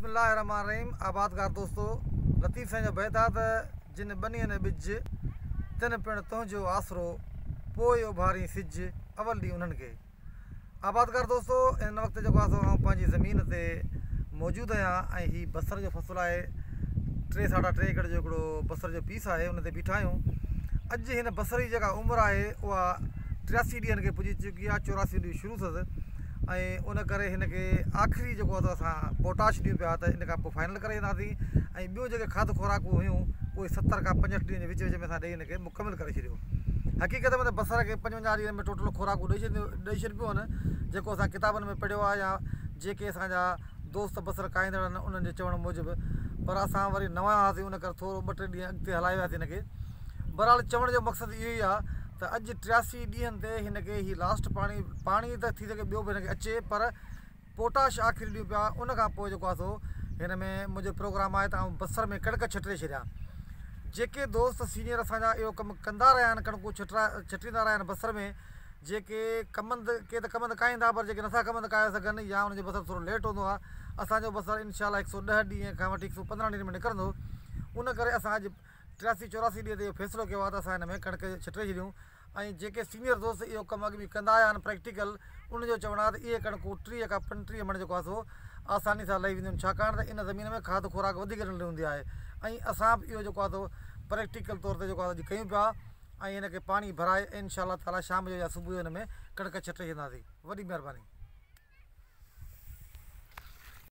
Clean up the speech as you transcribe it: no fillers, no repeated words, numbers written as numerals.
بسم الله الرحمٰن الرحيم آبادگار دوستو لطيف سائين جو بيت آ ته جن ٻنين ٻج تن پڻ تنهنجو آسرو پوء اڀارين سج اول ڏينهن انهن کي آبادگار دوستو هن وقت جيڪو آ سو آئون پنهنجي زمين تي موجود آهيان ۽ هي بصر جو فصل آهي ٽي ساڍا ٽي ايڪڙ جو هڪڙو بصر جو پيس آهي ان تي بيٺا آهيون اڄ هن بصر جي جيڪا عمر آهي اها 83 ڏينهن کي پڄي چڪي آهي 84 ڏينهن شروع اٿس ۽ ان ڪري هن کي آخري جيڪو آهي اسان پوٽاش ڏيون پيا ته ان کان پوء فائنل ڪري وينداسين ۽ ٻيون جيڪي کاڌ خوراڪون هيون اهي 70 کان 65 ڏينهن جي وچ وچ ۾ اسان ڏئي هن کي مڪمل ڪري ڇڏيو حقيقت ۾ ته بصر کي 55 ڏينهن ۾ ٽوٽل خوراڪون ڏئي ڇڏيون ڏئي ڇڏبيون آهن جيڪو اسان ڪتابن ۾ پڙهيو آهي يا جيڪي اسان جا دوست بصر ڪاهيندڙ آهن انهن جي چوڻ موجب پر اسان وري نوان هئاسين ان ڪري ٿورو ٻه ٽي ڏينهن اڳتي هلائي وياسين هن کي بهرحال چوڻ جو مقصد اهو ئي آهي ته اڄ 83 ڏينهن تي هن کي هي لاسٽ پاڻي پاڻي ته ٿي سگهي ٻيو به هن کي اچي پر پوٽاش آخري ڏيون پيا ان کان پوء جيڪو آهي سو هن ۾ منهنجو پروگرام آهي ته آئون بصر ۾ ڪڻڪ ڇٽري ڇڏيان جيڪي دوست سينيئر اسان جا اهو ڪم ڪندا رهيا آهن ڪڻڪون ڇٽرا ڇٽريندا رهيا آهن بصر ۾ جيڪي ڪمند ڪي ته ڪمند ڪاهيندا پر جيڪي نٿا ڪمند ڪاهي سگهن يا انهن جو بصر ٿورو ليٽ هوندو آهي اسان جو بصر انشاء الله 110 ڏينهن کان وٺي 115 ڏينهن ۾ نڪرندو ان ڪري اسان اڄ 83 84 ڏينهن تي اهو فيصلو ڪيو آهي ته اسان هن ۾ ڪڻڪ ڇٽري ڇڏيون ۽ جيڪي سينيئر دوست اهو ڪم اڳ ۾ ڪندا آيا آهن پريڪٽيڪل انهن جو چوڻ آهي ته اهي ڪڻڪون 30 کان 35 مڻ جيڪو آهي سو آساني سان لهي وينديون آهن ڇاڪاڻ ته ان زمين ۾ کاڌ خوراڪ وڌيڪ ڏنل هوندي آهي ۽ اسان به اهو جيڪو آهي سو پريڪٽيڪل طور تي جيڪو آهي اڄ ڪيون پيا ۽ هن کي پاڻي ڀرائي انشاء الله تعالي شام جو يا صبح جو هن ۾ ڪڻڪ ڇٽي ڇڏينداسين وڏي مهرباني.